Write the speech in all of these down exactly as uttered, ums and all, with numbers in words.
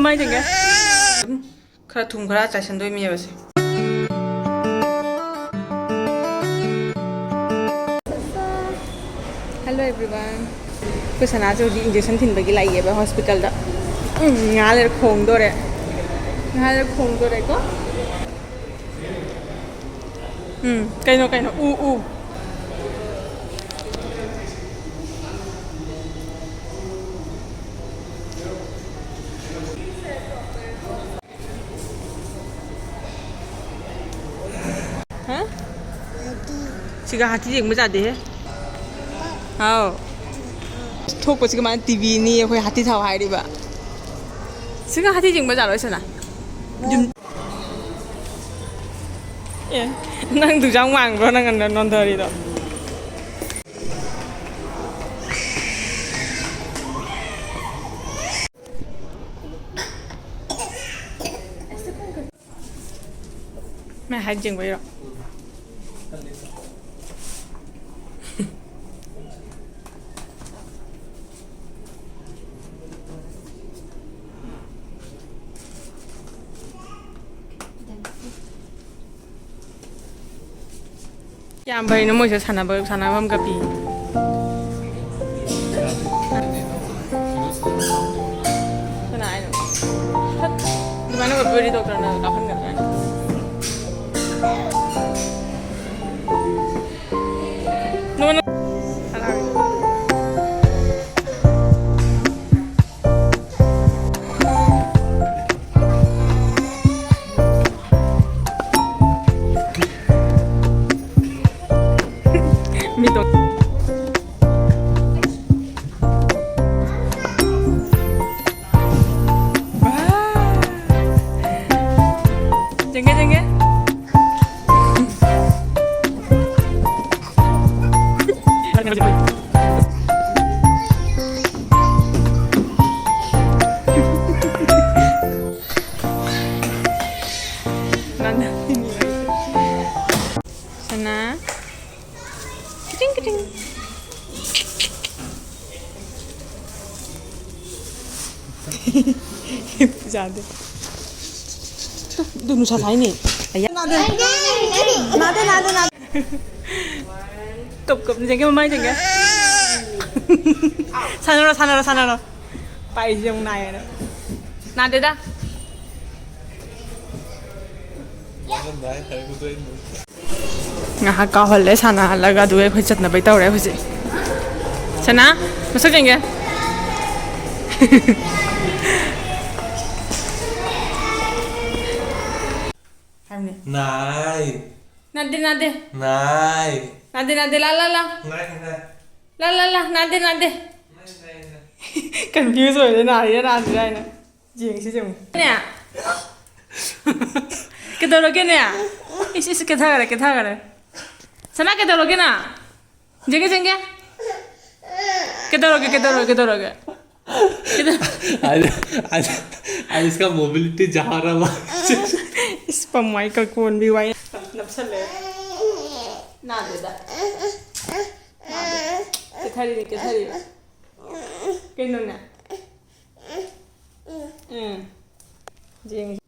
ꯀꯃꯥꯏꯅ ꯇꯧꯒꯦ? ꯈꯔ ꯊꯨꯝ ꯈꯔ ꯆꯥꯏꯁꯟꯗꯣꯏ ꯃꯤꯑꯕꯁꯦ꯫ Hello everyone. ꯑꯩꯈꯣꯏ ꯁꯅꯥꯁꯦ ꯍꯧꯖꯤꯛ injection ꯊꯤꯟꯕꯒꯤ ꯂꯥꯛꯏꯌꯦꯕ hospital ꯗ꯫ ꯎꯝ, ꯉꯥꯏꯍꯥꯛ ꯂꯩꯔ ꯈꯣꯡꯗꯣꯔꯦ꯫ ꯉꯥꯏꯍꯥꯛ ꯂꯩꯔ ꯈꯣꯡꯗꯣꯔꯦꯀꯣ꯫ ꯎꯝ, ꯀꯩꯅꯣ, ꯀꯩꯅꯣ, ꯎ, ꯎ꯫ ꯍꯥ? ꯁꯤꯒ ꯍꯥꯊꯤ ꯌꯦꯡꯕ ꯌꯥꯗꯦꯍꯦ꯫ ꯍꯥꯎ꯫ ꯊꯣꯛꯄꯁꯤꯒ ꯃꯥꯅ ꯇꯤꯚꯤꯅꯤ, ꯑꯩꯈꯣꯏ ꯍꯥꯊꯤ ꯊꯥꯎ ꯍꯥꯏꯔꯤꯕ꯫ ꯁꯤꯒ ꯍꯥꯊꯤ ꯌꯦꯡꯕ ꯖꯥꯠꯂꯣ ꯁꯅꯥ? ꯌꯨꯝ-, ꯑꯦ, ꯅꯪ ꯗꯨꯖꯥ ꯃꯥꯡꯕ꯭ꯔꯣ ꯅꯪ ꯅꯣꯟꯊꯔꯤꯗꯣ? ꯃꯥꯏ ꯍꯥꯏꯠ ꯌꯦꯡꯕꯩꯔꯣ? ꯀꯌꯥꯝ ꯐꯩꯅꯣ ꯃꯣꯏꯁꯦ ꯁꯥꯟꯅꯕ, ꯁꯥꯟꯅꯐꯝꯒ ꯄꯤ꯫ ꯀꯅꯥ ꯍꯥꯏꯅꯣ? ꯐꯠ, ꯑꯗꯨꯃꯥꯏꯅ ꯑꯣꯏꯕ ꯑꯣꯏꯔꯗꯤ ꯗꯣꯛꯇꯔꯅ ꯀꯥꯞꯍꯟꯒꯗ꯭ꯔꯥ? ꯅꯣ, ꯅꯣ꯫ ꯃꯤꯇꯣ꯫ ꯋꯥ꯫ ꯆꯦꯡꯒꯦ, ꯆꯦꯡꯒꯦ꯫ ꯁꯅꯥ꯫ ꯀꯤꯆꯤꯡ, ꯀꯤꯆꯤꯡ꯫ ꯌꯥꯗꯦ꯫ ꯑꯗꯨ ꯅꯨꯡꯁꯥ ꯁꯥꯏꯅꯦ꯫ ꯑꯌꯥ꯫ ꯅꯥꯗꯦ, ꯅꯥꯗꯦ, ꯅꯥꯗꯦ꯫ ꯀꯞ ꯀꯞ ꯌꯦꯡꯒꯦ, ꯃꯃꯥꯏ ꯌꯦꯡꯒꯦ꯫ ꯁꯥꯟꯅꯔꯣ, ꯁꯥꯟꯅꯔꯣ, ꯁꯥꯟꯅꯔꯣ꯫ ꯄꯥꯏꯁꯦ ꯑꯃꯨꯛ ꯅꯥꯏꯌꯦꯅ꯫ ꯅꯥꯗꯦꯗ꯫ ꯉꯥꯏꯍꯥꯛ ꯀꯥꯎꯍꯜꯂꯦ ꯁꯥꯟꯅꯍꯜꯂꯒ, ꯑꯗꯨꯒ ꯑꯩꯈꯣꯏ ꯆꯠꯅꯕꯩ ꯇꯧꯔꯦ ꯍꯧꯖꯤꯛ꯫ ꯁꯅꯥ, ꯃꯁꯛ ꯌꯦꯡꯒꯦ꯫ ꯍꯥꯏꯕꯅꯦ꯫ ꯅꯥꯏ꯫ ꯅꯥꯗꯦ, ꯅꯥꯗꯦ꯫ ꯅꯥꯏ꯫ ꯅꯥꯗꯦ, ꯅꯥꯗꯦ, ꯂꯥ, ꯂꯥ, ꯂꯥ꯫ ꯅꯥꯏ, ꯅꯥꯏ꯫ ꯂꯥ, ꯂꯥ, ꯂꯥ, ꯅꯥꯗꯦ, ꯅꯥꯗꯦ꯫ ꯅꯥꯏ, ꯅꯥꯏ, ꯅꯥꯏ꯫ Confuse ꯑꯣꯏꯔꯦ, ꯅꯥꯔꯤꯔꯥ ꯅꯥꯗ꯭ꯔꯤꯔꯥ ꯍꯥꯏꯅ꯫ ꯌꯦꯡꯁꯤ ꯌꯦꯡꯉꯨ꯫ ꯅꯦ? ꯀꯩꯗꯧꯔꯒꯦꯅꯦ? ꯏꯁ, ꯏꯁ, ꯀꯦꯊꯈꯔꯦ, ꯀꯦꯊꯈꯔꯦ꯫ ꯁꯅꯥ, ꯀꯩꯗꯧꯔꯒꯦ ꯅꯪ? ꯌꯦꯡꯒꯦ, ꯌꯦꯡꯒꯦ꯫ ꯀꯩꯗꯧꯔꯒꯦ, ꯀꯩꯗꯧꯔꯒꯦ, ꯀꯩꯗꯧꯔꯒꯦ? ꯀꯩꯗꯧ- आज, आज, आज इसका मोबिलिटी जा रहा है। ꯏꯁ, ꯄꯝ ꯋꯥꯏ ꯀꯀꯣꯟꯕꯤ ꯋꯥꯏ ꯅꯞꯁꯜꯂꯦ꯫ ꯅꯥꯗꯦꯗ꯫ ꯅꯥꯗꯦ꯫ ꯀꯦꯊꯔꯤꯅꯤ, ꯀꯦꯊꯔꯤꯅꯤ꯫ ꯀꯩꯅꯣꯅꯦ? ꯎꯝ꯫ ꯌꯦꯡ-,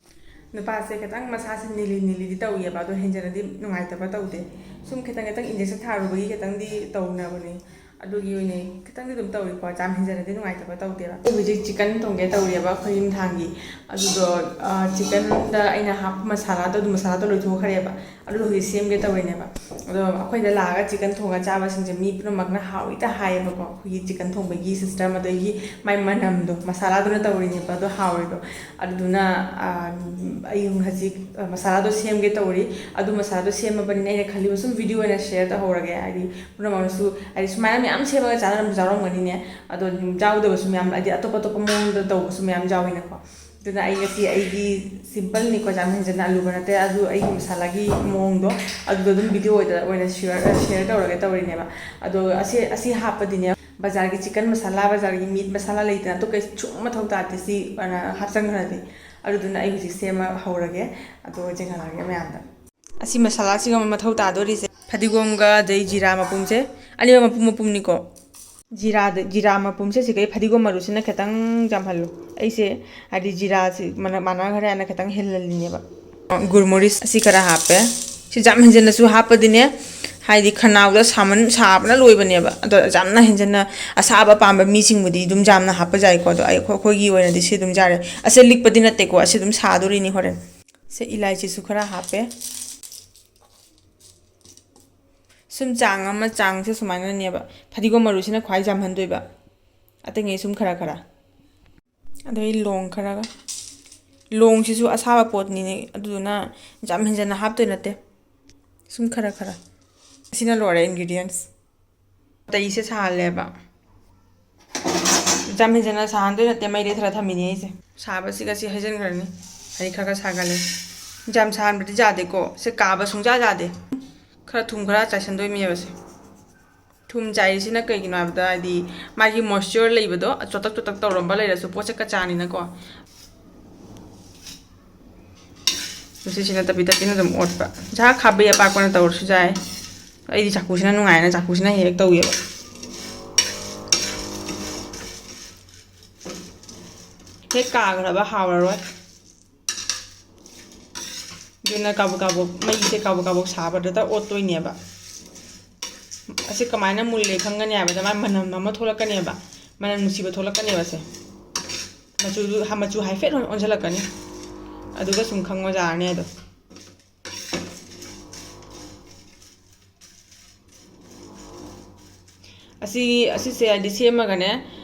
ꯅꯨꯄꯥꯁꯦ ꯈꯤꯇꯪ ꯃꯁꯥꯁꯦ ꯅꯤꯂꯤ ꯅꯤꯂꯤꯗꯤ ꯇꯧꯏꯌꯦꯕ, ꯑꯗꯣ ꯍꯦꯟꯖꯅꯗꯤ ꯅꯨꯡꯉꯥꯏꯇꯕ ꯇꯧꯗꯦ꯫ ꯁꯨꯝ ꯈꯤꯇꯪ ꯈꯤꯇꯪ injection ꯊꯥꯔꯨꯕꯒꯤ ꯈꯤꯇꯪꯗꯤ ꯇꯧꯅꯕꯅꯦ꯫ ꯑꯗꯨꯒꯤ ꯑꯣꯏꯅ ꯈꯤꯇꯪꯗꯤ ꯑꯗꯨꯝ ꯇꯧꯏꯀꯣ, ꯌꯥꯝ ꯍꯦꯟꯖꯅꯗꯤ ꯅꯨꯡꯉꯥꯏꯇꯕ ꯇꯧꯗꯦꯕ꯫ ꯑꯩ ꯍꯧꯖꯤꯛ chicken ꯊꯣꯡꯒꯦ ꯇꯧꯔꯤꯑꯕ ꯑꯩꯈꯣꯏ ꯌꯨꯝꯊꯥꯡꯒꯤ꯫ ꯑꯗꯨꯗꯣ, ꯑ, chickenꯗ ꯑꯩꯅ ꯍꯥꯞꯄ ꯃꯁꯥꯂꯥꯗꯣ, ꯑꯗꯨ ꯃꯁꯥꯂꯥꯗꯣ ꯂꯣꯏꯊꯣꯛꯈ꯭ꯔꯦꯕ꯫ ꯑꯗꯨꯗꯣ ꯍꯧꯖꯤꯛ ꯁꯦꯝꯒꯦ ꯇꯧꯔꯤꯅꯦꯕ꯫ ꯑꯗꯣ ꯑꯩꯈꯣꯏꯗ ꯂꯥꯛꯑꯒ chicken ꯊꯣꯡꯉ ꯆꯥꯕꯁꯤꯡꯁꯦ ꯃꯤ ꯄꯨꯝꯅꯃꯛꯅ ꯍꯥꯎꯏꯇ ꯍꯥꯏꯌꯦꯕꯀꯣ꯫ ꯑꯩꯈꯣꯏꯒꯤ chicken ꯊꯣꯡꯕꯒꯤ system, ꯑꯗꯒꯤ ꯃꯥꯏ ꯃꯅꯝꯗꯣ, ꯃꯁꯥꯂꯥꯗꯨꯅ ꯇꯧꯔꯤꯅꯦꯕ ꯑꯗꯣ ꯍꯥꯎꯔꯤꯗꯣ꯫ ꯑꯗꯨꯗꯨꯅ, ꯑ, ꯑꯩ ꯍꯧꯖꯤꯛ ꯃꯁꯥꯂꯥꯗꯣ ꯁꯦꯝꯒꯦ ꯇꯧꯔꯤ꯫ ꯑꯗꯨ ꯃꯁꯥꯂꯥꯗꯣ ꯁꯦꯝꯃꯕꯅꯤꯅ ꯑꯩꯅ ꯈꯜꯂꯤꯕ ꯁꯨꯝ video ꯑꯣꯏꯅ share ꯇꯧꯍꯧꯔꯒꯦ꯫ ꯍꯥꯏꯗꯤ ꯄꯨꯝꯅꯃꯛꯅꯁꯨ, ꯍꯥꯏꯗꯤ ꯁꯨꯃꯥꯏꯅ ꯃꯌꯥꯝ ꯁꯦꯝꯃꯒ ꯆꯥꯅꯔꯝꯁꯨ ꯌꯥꯎꯔꯝꯒꯅꯤꯅꯦ꯫ ꯑꯗꯣ ꯌꯥꯎꯗꯕꯁꯨ ꯃꯌꯥꯝ, ꯍꯥꯏꯗꯤ ꯑꯇꯣꯞ ꯑꯇꯣꯞꯄ ꯃꯑꯣꯡꯗ ꯇꯧꯕꯁꯨ ꯃꯌꯥꯝ ꯌꯥꯎꯋꯤꯅꯀꯣ꯫ ꯑꯗꯨꯅ ꯑꯩ ꯉꯁꯤ ꯑꯩꯒꯤ simpleꯅꯤꯀꯣ, ꯌꯥꯝ ꯍꯦꯟꯖꯟꯅ ꯑꯂꯨꯕ ꯅꯠꯇꯦ, ꯑꯗꯨ ꯑꯩꯒꯤ ꯃꯁꯥꯂꯥꯒꯤ ꯃꯑꯣꯡꯗꯣ ꯑꯗꯨꯗꯣ ꯑꯗꯨꯝ video ꯑꯣꯏꯅ, ꯑꯣꯏꯅ share, share ꯇꯧꯔꯒꯦ ꯇꯧꯔꯤꯅꯦꯕ꯫ ꯑꯗꯣ ꯑꯁꯤ, ꯑꯁꯤ ꯍꯥꯞꯄꯗꯤꯅꯦ, ꯕꯖꯥꯔꯒꯤ chicken ꯃꯁꯥꯂꯥ, ꯕꯖꯥꯔꯒꯤ meat ꯃꯁꯥꯂꯥ ꯂꯩꯗꯅ, ꯑꯗꯨ ꯀꯩꯁꯨ ꯃꯊꯧ ꯇꯥꯗꯦ ꯁꯤ, ꯑ, ꯍꯥꯞꯆꯟꯈ꯭ꯔꯗꯤ꯫ ꯑꯗꯨꯗꯨꯅ ꯑꯩ ꯍꯧꯖꯤꯛ ꯁꯦꯝꯃ ꯍꯧꯔꯒꯦ, ꯑꯗꯣ ꯌꯦꯡꯍꯜꯂꯛꯑꯒꯦ ꯃꯌꯥꯝꯗ꯫ ꯑꯁꯤ ꯃꯁꯥꯂꯥꯁꯤꯒ ꯃꯊꯧ ꯇꯥꯗꯣꯔꯤꯁꯦ ꯐꯗꯤꯒꯣꯝꯒ ꯑꯗꯩ ꯖꯤꯔꯥ ꯃꯄꯨꯝꯁꯦ, ꯑꯅꯤꯃꯛ ꯃꯄꯨꯝ ꯃꯄꯨꯝꯅꯤꯀꯣ꯫ ꯖꯤꯔꯥꯗ, ꯖꯤꯔꯥ ꯃꯄꯨꯝꯁꯦ ꯁꯤꯈꯩ ꯐꯗꯤꯒꯣꯝ ꯃꯔꯨꯁꯤꯅ ꯈꯤꯇꯪ ꯌꯥꯝꯍꯜꯂꯨ꯫ ꯑꯩꯁꯦ ꯍꯥꯏꯗꯤ ꯖꯤꯔꯥꯁꯤ ꯃꯅ-, ꯃꯥꯟꯅꯈ꯭ꯔꯦ ꯍꯥꯏꯅ ꯈꯤꯇꯪ ꯍꯦꯜꯍꯜꯂꯤꯅꯦꯕ꯫ ꯒꯨꯔꯃꯨꯔꯤꯁ ꯑꯁꯤ ꯈꯔ ꯍꯥꯞꯄꯦ꯫ ꯁꯤ ꯌꯥꯝ ꯍꯦꯟꯖꯟꯅꯁꯨ ꯍꯥꯞꯄꯗꯤꯅꯦ, ꯍꯥꯏꯗꯤ ꯈꯅꯥꯎꯗ ꯁꯥꯃꯟ-, ꯁꯥꯕꯅ ꯂꯣꯏꯕꯅꯦꯕ꯫ ꯑꯗꯣ ꯌꯥꯝꯅ ꯍꯦꯟꯖꯟꯅ ꯑꯁꯥꯕ ꯄꯥꯝꯕ ꯃꯤꯁꯤꯡꯕꯨꯗꯤ ꯑꯗꯨꯝ ꯌꯥꯝꯅ ꯍꯥꯞꯄ ꯌꯥꯏꯀꯣ꯫ ꯑꯗꯣ ꯑꯩ-, ꯑꯩꯈꯣꯏꯒꯤ ꯑꯣꯏꯅꯗꯤ ꯁꯤ ꯑꯗꯨꯝ ꯌꯥꯔꯦ꯫ ꯑꯁꯤ ꯂꯤꯛꯄꯗꯤ ꯅꯠꯇꯦꯀꯣ, ꯑꯁꯤ ꯑꯗꯨꯝ ꯁꯥꯗꯣꯔꯤꯅꯤ ꯍꯣꯔꯦꯟ꯫ ꯁꯦ ꯏꯂꯥꯏꯆꯤꯁꯨ ꯈꯔ ꯍꯥꯞꯄꯦ꯫ ꯁꯨꯝ ꯆꯥꯡ ꯑꯃ, ꯆꯥꯡꯁꯦ ꯁꯨꯃꯥꯏꯅꯅꯦꯕ꯫ ꯐꯗꯤꯒꯣꯝ ꯃꯔꯨꯁꯤꯅ ꯈ꯭ꯋꯥꯏ ꯌꯥꯝꯍꯟꯗꯣꯏꯕ, ꯑꯇꯩꯉꯩ ꯁꯨꯝ ꯈꯔ ꯈꯔ꯫ ꯑꯗꯩ ꯂꯣꯡ ꯈꯔꯒ꯫ ꯂꯣꯡꯁꯤꯁꯨ ꯑꯁꯥꯕ ꯄꯣꯠꯅꯤꯅꯦ, ꯑꯗꯨꯗꯨꯅ ꯌꯥꯝ ꯍꯦꯟꯖꯟꯅ ꯍꯥꯞꯇꯣꯏ ꯅꯠꯇꯦ, ꯁꯨꯝ ꯈꯔ ꯈꯔ꯫ ꯑꯁꯤꯅ ꯂꯣꯏꯔꯦ ingredients꯫ ꯑꯇꯩꯁꯦ ꯁꯥꯍꯜꯂꯦꯕ꯫ ꯌꯥꯝ ꯍꯦꯟꯖꯟꯅ ꯁꯥꯍꯟꯗꯣꯏ ꯅꯠꯇꯦ, ꯃꯩ ꯂꯩꯊꯔ ꯊꯝꯃꯤꯅꯦ ꯑꯩꯁꯦ꯫ ꯁꯥꯕꯁꯤꯒ ꯁꯤ ꯍꯩꯖꯤꯟꯈ꯭ꯔꯅꯤ꯫ ꯑꯩ ꯈꯔ ꯈꯔ ꯁꯥꯒꯠꯂꯦ꯫ ꯌꯥꯝ ꯁꯥꯍꯟꯕꯗꯤ ꯌꯥꯗꯦꯀꯣ, ꯁꯦ ꯀꯥꯕ ꯁꯨꯡꯌꯥ ꯌꯥꯗꯦ꯫ ꯈꯔ ꯊꯨꯝ ꯈꯔ ꯆꯥꯏꯁꯟꯗꯣꯏꯅꯦꯕ ꯁꯦ꯫ ꯊꯨꯝ ꯆꯥꯏꯔꯤꯁꯤꯅ ꯀꯩꯒꯤꯅꯣ ꯍꯥꯏꯕꯗ, ꯍꯥꯏꯗꯤ ꯃꯥꯒꯤ moisture ꯂꯩꯕꯗꯣ, ꯆꯣꯇꯛ ꯆꯣꯇꯛ ꯇꯧꯔꯝꯕ ꯂꯩꯔꯁꯨ ꯄꯣꯠꯁꯦ ꯀꯆꯥꯅꯤꯅꯀꯣ꯫ ꯃꯁꯤꯁꯤꯅ ꯇꯞꯄꯤ ꯇꯞꯄꯤꯅ ꯑꯗꯨꯝ ꯑꯣꯠꯄ꯫ ꯏꯟꯁꯥꯡ ꯈꯥꯕꯩ ꯑꯄꯥꯛꯄꯅ ꯇꯧꯔꯁꯨ ꯌꯥꯏ꯫ ꯑꯩꯗꯤ ꯆꯥꯛꯀꯨꯁꯤꯅ ꯅꯨꯡꯉꯥꯏꯅ, ꯆꯥꯛꯀꯨꯁꯤꯅ ꯍꯦꯛ ꯍꯦꯛ ꯇꯧꯋꯦꯕ꯫ ꯍꯦꯛ ꯀꯥꯈ꯭ꯔꯕ ꯍꯥꯎꯔꯔꯣꯏ꯫ ꯑꯗꯨꯅ ꯀꯥꯕꯛ ꯀꯥꯕꯛ, ꯃꯩꯁꯦ ꯀꯥꯕꯛ ꯀꯥꯕꯛ ꯁꯥꯕꯗꯨꯗ ꯑꯣꯠꯇꯣꯏꯅꯦꯕ꯫ ꯑꯁꯤ ꯀꯃꯥꯏꯅ ꯃꯨꯜꯂꯦ ꯈꯪꯒꯅꯤ ꯍꯥꯏꯕꯗ, ꯃꯥꯏ ꯃꯅꯝ ꯑꯃ ꯊꯣꯛꯂꯛꯀꯅꯦꯕ, ꯃꯅꯝ ꯅꯨꯡꯁꯤꯕ ꯊꯣꯛꯂꯛꯀꯅꯦꯕ꯫ ꯑꯁꯦ ꯃꯆꯨꯗꯨ, ꯃꯆꯨ ꯍꯥꯏꯐꯦꯠ ꯑꯣꯟꯁꯤꯜꯂꯛꯀꯅꯤ, ꯑꯗꯨꯒ ꯁꯨꯝ ꯈꯪꯕ ꯌꯥꯔꯅꯤ ꯑꯗꯣ꯫ ꯑꯁꯤ, ꯑꯁꯤꯁꯦ ꯍꯥꯏꯗꯤ ꯁꯦꯝꯃꯒꯅꯦ,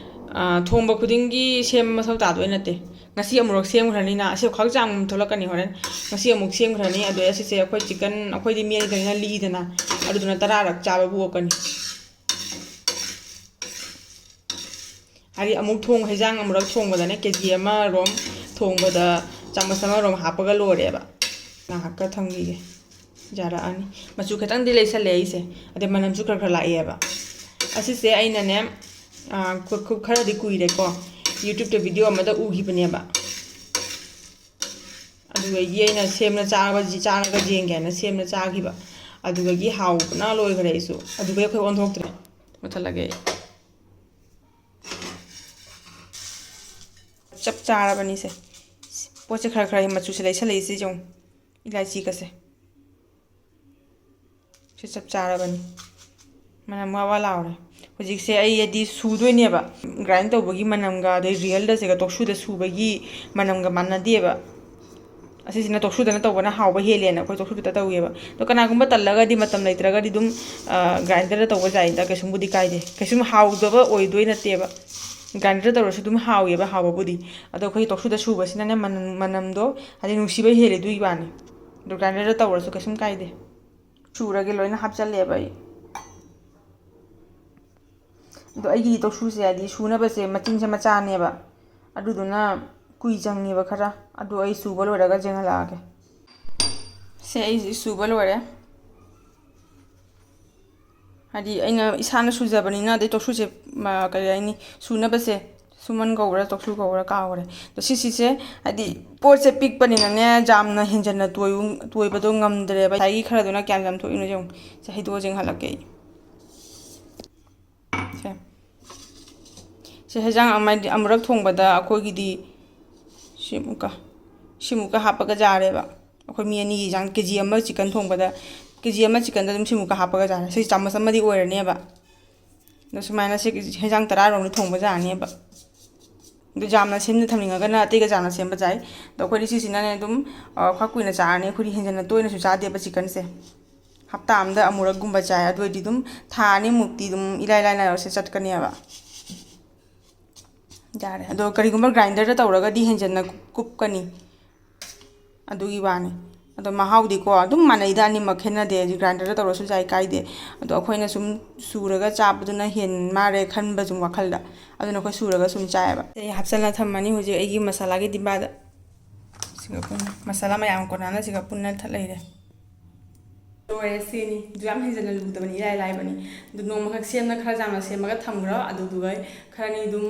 ꯑꯥ, ꯊꯣꯡꯕ ꯈꯨꯗꯤꯡꯒꯤ ꯁꯦꯝꯕ ꯃꯊꯧ ꯇꯥꯗꯣꯏ ꯅꯠꯇꯦ꯫ ꯉꯁꯤ ꯑꯃꯨꯔꯛ ꯁꯦꯝꯈ꯭ꯔꯅꯤꯅ, ꯑꯁꯤ ꯈ꯭ꯋꯥꯏ ꯆꯥꯡ ꯊꯣꯛꯂꯛꯀꯅꯤ ꯍꯣꯔꯦꯟ꯫ ꯉꯁꯤ ꯑꯃꯨꯛ ꯁꯦꯝꯈ꯭ꯔꯅꯤ, ꯑꯗꯩ ꯑꯁꯤꯁꯦ ꯑꯩꯈꯣꯏ chicken, ꯑꯩꯈꯣꯏꯗꯤ ꯃꯤ ꯑꯅꯤꯗꯅꯤꯅ ꯂꯤꯛꯏꯗꯅ, ꯑꯗꯨꯗꯨꯅ ꯇꯔꯥꯔꯛ ꯆꯥꯕꯕꯨ ꯑꯣꯛꯀꯅꯤ꯫ ꯍꯥꯏꯗꯤ ꯑꯃꯨꯛ ꯊꯣꯡ-, ꯍꯩꯖꯥꯡ ꯑꯃꯨꯔꯛ ꯊꯣꯡꯕꯗꯅꯦ, ꯀꯦ ꯖꯤ ꯑꯃꯔꯣꯝ ꯊꯣꯡꯕꯗ ꯆꯥꯃꯁ ꯑꯃꯔꯣꯝ ꯍꯥꯞꯄꯒ ꯂꯣꯏꯔꯦꯕ꯫ ꯉꯥꯏꯍꯥꯛꯀ ꯊꯝꯈꯤꯒꯦ, ꯌꯥꯔꯛꯑꯅꯤ꯫ ꯃꯆꯨ ꯈꯤꯇꯪꯗꯤ ꯂꯩꯁꯜꯂꯦ ꯑꯩꯁꯦ, ꯑꯗꯩ ꯃꯅꯝꯁꯨ ꯈꯔ ꯈꯔ ꯂꯥꯛꯑꯦꯕ꯫ ꯑꯁꯤꯁꯦ ꯑꯩꯅꯅꯦ, ꯑꯥ, ꯈꯨ-, ꯈꯨ-, ꯈꯔꯗꯤ ꯀꯨꯏꯔꯦꯀꯣ, YouTube-ꯇ video ꯑꯃꯗ ꯎꯈꯤꯕꯅꯦꯕ꯫ ꯑꯗꯨꯗꯒꯤ ꯑꯩꯅ ꯁꯦꯝꯅ ꯆꯥꯕ-, ꯆꯥꯔꯒ ꯌꯦꯡꯒꯦ ꯍꯥꯏꯅ ꯁꯦꯝꯅ ꯆꯥꯈꯤꯕ꯫ ꯑꯗꯨꯗꯒꯤ ꯍꯥꯎꯕꯅ ꯂꯣꯏꯈ꯭ꯔꯦ ꯑꯩꯁꯨ꯫ ꯑꯗꯨꯗꯒꯤ ꯑꯩꯈꯣꯏ ꯑꯣꯟꯊꯣꯛꯇ꯭ꯔꯦ꯫ ꯃꯨꯠꯊꯠꯂꯒꯦ ꯑꯩ꯫ ꯆꯞ ꯆꯥꯔꯕꯅꯤꯁꯦ꯫ ꯄꯣꯠꯁꯦ ꯈꯔ ꯈꯔ ꯃꯆꯨꯁꯦ ꯂꯩꯁꯜꯂꯛꯏꯁꯦ ꯌꯦꯡꯉꯨ, ꯏꯂꯥꯏꯆꯤꯒꯁꯦ꯫ ꯁꯤ ꯆꯞ ꯆꯥꯔꯕꯅꯤ꯫ ꯃꯅꯝ ꯋꯥ ꯋꯥ ꯂꯥꯎꯔꯦ꯫ ꯍꯧꯖꯤꯛꯁꯦ ꯑꯩ ꯍꯥꯏꯗꯤ ꯁꯨꯗꯣꯏꯅꯦꯕ꯫ ꯒ꯭ꯔꯥꯏꯟ ꯇꯧꯕꯒꯤ ꯃꯅꯝꯒ ꯑꯗꯩ ꯔꯤꯌꯦꯜꯗꯁꯤꯒ ꯇꯣꯛꯁꯨꯗ ꯁꯨꯕꯒꯤ ꯃꯅꯝꯒ ꯃꯥꯟꯅꯗꯦꯕ꯫ ꯑꯁꯤꯁꯤꯅ ꯇꯣꯛꯁꯨꯗꯅ ꯇꯧꯕꯅ ꯍꯥꯎꯕ ꯍꯦꯜꯂꯦꯅ ꯑꯩꯈꯣꯏ ꯇꯣꯛꯁꯨꯗ ꯇꯧꯋꯦꯕ꯫ ꯑꯗꯣ ꯀꯅꯥꯒꯨꯝꯕ ꯇꯜꯂꯒꯗꯤ, ꯃꯇꯝ ꯂꯩꯇ꯭ꯔꯒꯗꯤ ꯑꯗꯨꯝ, ꯑ, ꯒ꯭ꯔꯥꯏꯟꯗꯔꯗ ꯇꯧꯕ ꯌꯥꯏꯗ, ꯀꯩꯁꯨꯝꯕꯨꯗꯤ ꯀꯥꯏꯗꯦ꯫ ꯀꯩꯁꯨꯝ ꯍꯥꯎꯗꯕ ꯑꯣꯏꯗꯣꯏ ꯅꯠꯇꯦꯕ꯫ ꯒ꯭ꯔꯥꯏꯟꯗꯔꯗ ꯇꯧꯔꯁꯨ ꯑꯗꯨꯝ ꯍꯥꯎꯋꯦꯕ, ꯍꯥꯎꯕꯕꯨꯗꯤ꯫ ꯑꯗꯣ ꯑꯩꯈꯣꯏ ꯇꯣꯛꯁꯨꯗ ꯁꯨꯕꯁꯤꯅꯅꯦ, ꯃꯅꯝ, ꯃꯅꯝꯗꯣ ꯍꯥꯏꯗꯤ ꯅꯨꯡꯁꯤꯕ ꯍꯦꯜꯂꯦ ꯑꯗꯨꯒꯤ ꯋꯥꯅꯤ꯫ ꯑꯗꯣ ꯒ꯭ꯔꯥꯏꯟꯗꯔꯗ ꯇꯧꯔꯁꯨ ꯀꯩꯁꯨꯝ ꯀꯥꯏꯗꯦ꯫ ꯁꯨꯔꯒꯦ, ꯂꯣꯏꯅ ꯍꯥꯞꯆꯜꯂꯦꯕ ꯑꯩ꯫ ꯑꯗꯣ ꯑꯩꯒꯤ ꯇꯣꯛꯁꯨꯁꯦ ꯍꯥꯏꯗꯤ ꯁꯨꯅꯕꯁꯦ ꯃꯆꯤꯟꯁꯦ ꯃꯆꯥꯅꯦꯕ, ꯑꯗꯨꯗꯨꯅ ꯀꯨꯏ ꯆꯪꯉꯦꯕ ꯈꯔ꯫ ꯑꯗꯣ ꯑꯩ ꯁꯨꯕ ꯂꯣꯏꯔꯒ ꯌꯦꯡꯍꯜꯂꯛꯑꯒꯦ꯫ ꯁꯦ, ꯑꯩ ꯁꯨꯕ ꯂꯣꯏꯔꯦ꯫ ꯍꯥꯏꯗꯤ ꯑꯩꯅ ꯏꯁꯥꯅ ꯁꯨꯖꯕꯅꯤꯅ, ꯑꯗꯩ ꯇꯣꯛꯁꯨꯁꯦ, ꯃ, ꯀꯔꯤ ꯍꯥꯏꯅꯤ, ꯁꯨꯅꯕꯁꯦ, ꯁꯨꯃꯟ ꯀꯧꯕ꯭ꯔꯥ ꯇꯣꯛꯁꯨ ꯀꯧꯕ꯭ꯔꯥ ꯀꯥꯎꯈ꯭ꯔꯦ꯫ ꯑꯗꯣ ꯁꯤꯁꯤꯁꯦ ꯍꯥꯏꯗꯤ ꯄꯣꯠꯁꯦ ꯄꯤꯛꯄꯅꯤꯅꯅꯦ, ꯌꯥꯝꯅ ꯍꯦꯟꯖꯟꯅ ꯇꯣꯏꯕ-, ꯇꯣꯏꯕꯗꯣ ꯉꯝꯗ꯭ꯔꯦꯕ꯫ ꯉꯁꯥꯏꯒꯤ ꯈꯔꯗꯨꯅ ꯀꯌꯥꯝ ꯌꯥꯝ ꯊꯣꯛꯏꯅꯣ ꯌꯦꯡꯉꯨ꯫ ꯁꯦ, ꯍꯩꯗꯣꯛꯑ ꯌꯦꯡꯍꯜꯂꯛꯀꯦ ꯑꯩ꯫ ꯁꯦ꯫ ꯁꯦ, ꯍꯦꯟꯖꯥꯡ ꯑꯃ-, ꯑꯃꯨꯔꯛ ꯊꯣꯡꯕꯗ ꯑꯩꯈꯣꯏꯒꯤꯗꯤ ꯁꯤꯃꯨꯛꯀ, ꯁꯤꯃꯨꯛꯀ ꯍꯥꯞꯄꯒ ꯌꯥꯔꯦꯕ꯫ ꯑꯩꯈꯣꯏ ꯃꯤ ꯑꯅꯤꯒꯤ ꯆꯥꯡ, ꯀꯦ ꯖꯤ ꯑꯃ ꯆꯤꯛꯀꯟ ꯊꯣꯡꯕꯗ, ꯀꯦ ꯖꯤ ꯑꯃ ꯆꯤꯛꯀꯟꯗ ꯑꯗꯨꯝ ꯁꯤꯃꯨꯛꯀ ꯍꯥꯞꯄꯒ ꯌꯥꯔꯦ꯫ ꯁꯤ ꯆꯥꯃꯁ ꯑꯃꯗꯤ ꯑꯣꯏꯔꯅꯦꯕ꯫ ꯑꯗꯣ ꯁꯨꯃꯥꯏꯅ ꯁꯤ ꯍꯦꯟꯖꯥꯡ ꯇꯔꯥꯔꯣꯝꯗꯤ ꯊꯣꯡꯕ ꯌꯥꯔꯅꯦꯕ꯫ ꯑꯗꯨ ꯌꯥꯝꯅ ꯁꯦꯝꯅ ꯊꯝꯅꯤꯡꯉꯒꯅ ꯑꯇꯩꯒ ꯌꯥꯝꯅ ꯁꯦꯝꯕ ꯌꯥꯏ꯫ ꯑꯗꯣ ꯑꯩꯈꯣꯏꯗꯤ ꯁꯤꯁꯤꯅꯅꯦ ꯑꯗꯨꯝ, ꯑ, ꯈꯔ ꯀꯨꯏꯅ ꯆꯥꯔꯅꯤ꯫ ꯑꯩꯈꯣꯏꯗꯤ ꯍꯦꯟꯖꯟꯅ ꯇꯣꯏꯅꯁꯨ ꯆꯥꯗꯦꯕ ꯆꯤꯛꯀꯟꯁꯦ꯫ ꯍꯞꯇꯥ ꯑꯃꯗ ꯑꯃꯨꯔꯛꯒꯨꯝꯕ ꯆꯥꯏ꯫ ꯑꯗꯨ ꯑꯣꯏꯔꯗꯤ ꯑꯗꯨꯝ ꯊꯥ ꯑꯅꯤꯃꯨꯛꯇꯤ ꯑꯗꯨꯝ ꯏꯂꯥꯏ ꯂꯥꯏꯅ ꯁꯤ ꯆꯠꯀꯅꯦꯕ꯫ ꯌꯥꯔꯦ꯫ ꯑꯗꯣ ꯀꯔꯤꯒꯨꯝꯕ ꯒ꯭ꯔꯥꯏꯟꯗꯔꯗ ꯇꯧꯔꯒꯗꯤ ꯍꯦꯟꯖꯟꯅ ꯀꯨꯞꯀꯅꯤ꯫ ꯑꯗꯨꯒꯤ ꯋꯥꯅꯤ꯫ ꯑꯗꯣ ꯃꯍꯥꯎꯗꯤꯀꯣ ꯑꯗꯨꯝ ꯃꯥꯟꯅꯩꯗ, ꯑꯅꯤꯃꯛ ꯈꯦꯠꯅꯗꯦ꯫ ꯍꯧꯖꯤꯛ ꯒ꯭ꯔꯥꯏꯟꯗꯔꯗ ꯇꯧꯔꯁꯨ ꯌꯥꯏ, ꯀꯥꯏꯗꯦ꯫ ꯑꯗꯣ ꯑꯩꯈꯣꯏꯅ ꯁꯨꯝ ꯁꯨꯔꯒ ꯆꯥꯕꯗꯨꯅ ꯍꯦꯟ ꯃꯥꯜꯂꯦ ꯈꯟꯕ ꯁꯨꯝ ꯋꯥꯈꯜꯗ꯫ ꯑꯗꯨꯅ ꯑꯩꯈꯣꯏ ꯁꯨꯔꯒ ꯁꯨꯝ ꯆꯥꯏꯌꯦꯕ꯫ ꯑꯩ ꯍꯥꯞꯆꯜꯂ ꯊꯝꯃꯅꯤ ꯍꯧꯖꯤꯛ ꯑꯩꯒꯤ ꯃꯁꯥꯂꯥꯒꯤ ꯗꯤꯕꯥꯗ꯫ ꯁꯤꯒ ꯄꯨꯟꯅ, ꯃꯁꯥꯂꯥ ꯃꯌꯥꯝ ꯀꯣꯟꯅꯅ ꯁꯤꯒ ꯄꯨꯟꯅ ꯊꯠ ꯂꯩꯔꯦ꯫ ꯂꯣꯏꯔꯦ, ꯁꯤꯅꯤ꯫ ꯑꯗꯨ ꯌꯥꯝ ꯍꯦꯟꯖꯟꯅ ꯂꯨꯗꯕꯅꯤ, ꯏꯔꯥꯏ ꯂꯥꯏꯕꯅꯤ꯫ ꯑꯗꯨ ꯅꯣꯡꯃꯈꯛ ꯁꯦꯝꯅ ꯈꯔ ꯌꯥꯝꯅ ꯁꯦꯝꯃꯒ ꯊꯝꯈ꯭ꯔꯣ꯫ ꯑꯗꯨꯗꯨꯒ ꯈꯔꯅꯤ ꯑꯗꯨꯝ,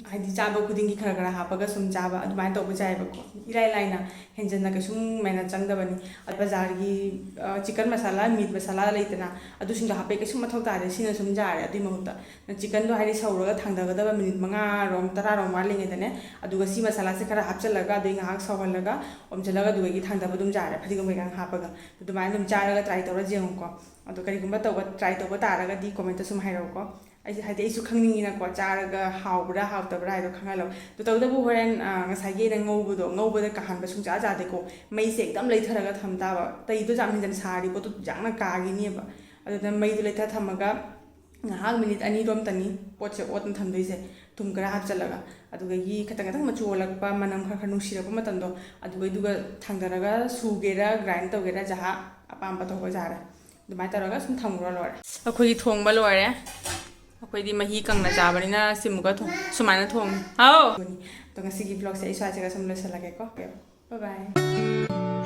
ꯍꯥꯏꯗꯤ, ꯆꯥꯕ ꯈꯨꯗꯤꯡꯒꯤ ꯈꯔ ꯈꯔ ꯍꯥꯞꯄꯒ ꯁꯨꯝ ꯆꯥꯕ, ꯑꯗꯨꯃꯥꯏꯅ ꯇꯧꯕ ꯌꯥꯏꯑꯕꯀꯣ꯫ ꯏꯔꯥꯏ ꯂꯥꯏꯅ, ꯍꯦꯟꯖꯟꯅ ꯀꯩꯁꯨꯝ ꯃꯦꯍꯅꯠ ꯆꯪꯗꯕꯅꯤ꯫ ꯑꯗ ꯕꯖꯥꯔꯒꯤ, ꯑ, ꯆꯤꯛꯀꯟ ꯃꯁꯥꯂꯥ, ꯃꯤꯠ ꯃꯁꯥꯂꯥ ꯂꯩꯗꯅ, ꯑꯗꯨꯁꯤꯡꯗꯣ ꯍꯥꯞꯄꯩ ꯀꯩꯁꯨꯝ ꯃꯊꯧ ꯇꯥꯗꯦ꯫ ꯁꯤꯅ ꯁꯨꯝ ꯌꯥꯔꯦ꯫ ꯑꯗꯨꯏ ꯃꯍꯨꯠꯇ ꯆꯤꯛꯀꯟꯗꯣ, ꯍꯥꯏꯗꯤ, ꯁꯧꯔꯒ ꯊꯥꯡꯊꯒꯗꯕ ꯃꯤꯅꯤꯠ ꯃꯉꯥꯔꯣꯝ, ꯇꯔꯥꯔꯣꯝ ꯋꯥꯠꯂꯤꯉꯩꯗꯅꯦ, ꯑꯗꯨꯒ ꯁꯤ ꯃꯁꯥꯂꯥꯁꯦ ꯈꯔ ꯍꯥꯞꯆꯤꯜꯂꯒ, ꯑꯗꯨꯒꯤ ꯉꯥꯏꯍꯥꯛ ꯁꯧꯍꯜꯂꯒ, ꯑꯣꯝꯁꯤꯜꯂꯒ, ꯑꯗꯨꯗꯒꯤ ꯊꯥꯡꯊꯕ ꯑꯗꯨꯝ ꯌꯥꯔꯦ, ꯐꯗꯤꯒꯣꯝ ꯀꯩꯀꯥ ꯍꯥꯞꯄꯒ꯫ ꯑꯗꯨꯃꯥꯏꯅ ꯑꯗꯨꯝ ꯆꯥꯔꯒ ꯇ꯭ꯔꯥꯏ ꯇꯧꯔ ꯌꯦꯡꯉꯨꯀꯣ꯫ ꯑꯗꯣ ꯀꯔꯤꯒꯨꯝꯕ ꯇꯧꯕ, ꯇ꯭ꯔꯥꯏ ꯇꯧꯕ ꯇꯥꯔꯒꯗꯤ ꯀꯣꯃꯦꯟꯇ ꯁꯨꯝ ꯍꯥꯏꯔꯛꯎꯀꯣ꯫ ꯑꯩꯁꯦ, ꯍꯥꯏꯗꯤ, ꯑꯩꯁꯨ ꯈꯪꯅꯤꯡꯉꯤꯅꯀꯣ, ꯆꯥꯔꯒ ꯍꯥꯎꯕ꯭ꯔꯥ ꯍꯥꯎꯇꯕ꯭ꯔꯥ ꯍꯥꯏꯗꯣ ꯈꯪꯍꯜꯂꯣ꯫ ꯑꯗꯣ ꯇꯧꯕꯇꯕꯨ ꯍꯣꯔꯦꯟ, ꯑ, ꯉꯁꯥꯏꯒꯤ ꯑꯩꯅ ꯉꯧꯕꯗꯣ, ꯉꯧꯕꯗ ꯀꯥꯍꯟꯕ ꯁꯨꯡꯆꯥ ꯆꯥꯗꯦꯀꯣ꯫ ꯃꯩꯁꯦ ꯑꯦꯛꯗꯝ ꯂꯩꯊꯔꯒ ꯊꯝ ꯇꯥꯕ꯫ ꯇꯩꯗꯣ ꯌꯥꯝ ꯍꯦꯟꯖꯟ ꯁꯥꯔꯗꯤ ꯄꯣꯠꯇꯣ ꯌꯥꯡꯅ ꯀꯥꯈꯤꯅꯤꯕ꯫ ꯑꯗꯨꯅ ꯃꯩꯗꯣ ꯂꯩꯊ ꯊꯝꯃꯒ ꯉꯥꯏꯍꯥꯛ ꯃꯤꯅꯤꯠ ꯑꯅꯤꯔꯣꯝꯇꯅꯤ ꯄꯣꯠꯁꯦ ꯑꯣꯠꯅ ꯊꯝꯗꯣꯏꯁꯦ, ꯊꯨꯝ ꯈꯔ ꯍꯥꯞꯆꯤꯜꯂꯒ꯫ ꯑꯗꯨꯗꯒꯤ ꯈꯤꯇꯪ ꯈꯤꯇꯪ ꯃꯆꯨ ꯑꯣꯜꯂꯛꯄ, ꯃꯅꯝ ꯈꯔ ꯈꯔ ꯅꯨꯡꯁꯤꯔꯛꯄ ꯃꯇꯝꯗꯣ, ꯑꯗꯨꯒꯩꯗꯨꯒ ꯊꯥꯡꯗꯔꯒ ꯁꯨꯒꯦꯔꯥ, ꯒ꯭ꯔꯥꯏꯟ ꯇꯧꯒꯦꯔꯥ, ꯖꯍꯥ ꯑꯄꯥꯝꯕ ꯇꯧꯕ ꯌꯥꯔꯦ꯫ ꯑꯗꯨꯃꯥꯏꯅ ꯇꯧꯔꯒ ꯁꯨꯝ ꯊꯝꯈ꯭ꯔꯣ, ꯂꯣꯏꯔꯦ꯫ ꯑꯩꯈꯣꯏꯒꯤ ꯊꯣꯡꯕ ꯂꯣꯏꯔꯦ꯫ ꯑꯩꯈꯣꯏꯗꯤ ꯃꯍꯤ ꯀꯪꯅ ꯆꯥꯕꯅꯤꯅ ꯁꯤꯃꯨꯛꯀ ꯊꯣꯡ-, ꯁꯨꯃꯥꯏꯅ ꯊꯣꯡꯉꯤ꯫ ꯍꯥꯎ! ꯑꯗꯣ ꯉꯁꯤꯒꯤ ꯕ꯭ꯂꯣꯒꯁꯦ ꯑꯩ ꯁ꯭ꯋꯥꯏꯁꯤꯒ ꯁꯨꯝ ꯂꯣꯏꯁꯤꯜꯂꯒꯦꯀꯣ꯫ ꯕꯥꯏ ꯕꯥꯏ꯫